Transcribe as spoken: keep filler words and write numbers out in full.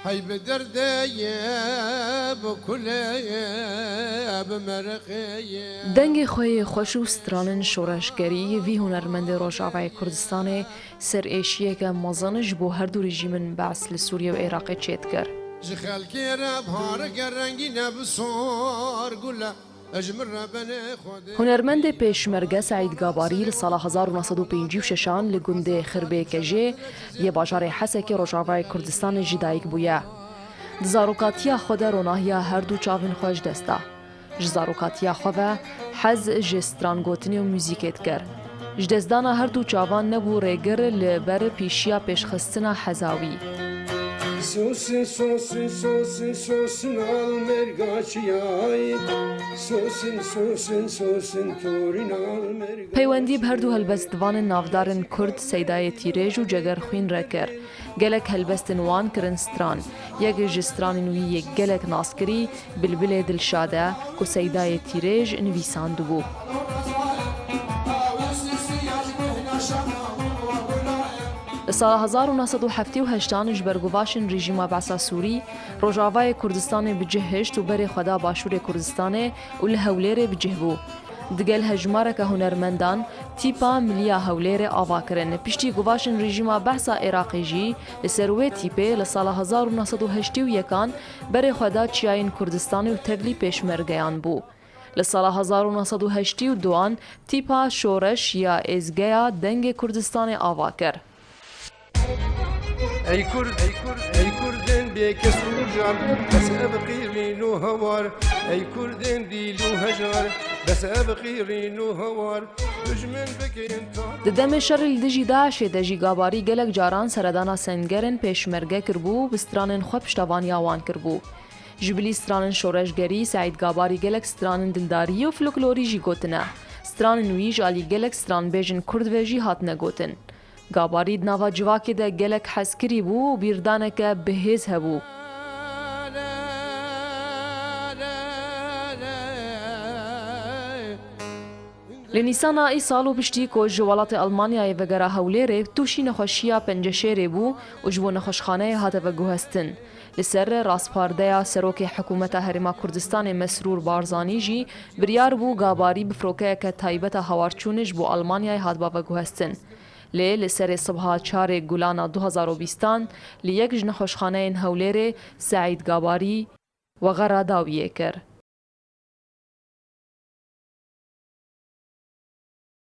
Hey bi derdê ye, bi kulê ye, bi merqê ye. Dengê xwe yê xweş û stranên şoreşgerî vî hunermendê Rojavayê Kurdistanê serêşiyeke mezin ji bo her du rejîmên Be's li Sûriye û Iraqê çêdikir. Ji xelkê re bihar e, ger rengîn e, bi sor gul e. Ji min re benê Xwedê. Hunermendê pêşmerge Seîd Gabarî li sala hezar û neh sed û pêncî û şeş an li gundê Xirbê Kejê yê bajarê Hesekê Rojavayê Kurdistanê ji dayik bûye. Di zarokatiya xwe de ronahiya her du çavên xwe ji dest da. Ji zarokatiya xwe ve hez ji strangotinê û muzîkê dikir. Ji destdana her du çavan nebû rêgir li ber pêşiya pêşxistina heza wî. Sosin, sosin, sosin, sosin al mergaçiyay. Sosin, sosin, sosin torin al mergaçiyay. Peywendî bi her du helbestvanên navdarên Kurd Seydayê Tîrêj û Cegerxwîn re kir. Gelek helbestên wan kirin stran. Yek ji stranên wî yê gelek naskirî Bilbilê Dilşad e ku Seydayê Tîrêj nivîsandibû. Li sala hezar û neh sed û heftê û heşt an ji ber guvaşên rejîma Be'sa Sûrî, Rojavayê Kurdistanê bi cih hişt û berê xwe da Başûrê Kurdistanê û li Hewlêrê bi cih bû. Digel hejmareke hunermendan tîpa Miliya Hewlêrê ava kirin. Piştî guvaşên rejîma Be'sa Iraqê jî li ser wê tîpê li sala hezar û neh sed û heştê û yek an berê xwe da çiyayên Kurdistanê û tevlî pêşmergeyan bû. Li sala hezar û neh sed û heştê û du an tîpa şoreş ya êzgeya Dengê Kurdistanê ava kir. Ey Kurd, ey Kurd, ey Kurdên bêkes û car, bes ev qîrîn û hewar. Ey Kurdên dîl û hejar, bes ev qîrîn û hewar. Dijmin bikin tar. Di demê şerê li dijî DAIŞê de jî Gabarî gelek caran seredana sengerên pêşmerge kiribû û bi stranên xwe piştevaniya wan kiribû. Ji bilî stranên şoreşgerî, Seîd Gabarî gelek stranên dildarî û folklorî jî gotine. Stranên wî ji alî gelek stranbêjên Kurd ve jî hatine gotin. Gabarî di nava civakê de gelek hezkirî bû û bîrdaneke bihêz hebû. Li Nîsana îsal û piştî ku ji welatê Almanyayê vegera Hewlêrê, tûşî nexweşiya penceşêrê bû û ji bo nexweşxaneyê hate veguhestin. Li ser rastpardeya Serokê Hikûmeta Herêma Kurdistanê Mesrûr Barzanî jî biryar bû Gabarî bi firokeyeke taybet a hawarçûnê ji bo Almanyayê hatba veguhestin. Lê li serê sibha çarê Gulana du hezar û bîstan li yek ji nexweşxaneyên Hewlêrê Seîd Gabarî wexera dawiyê kir.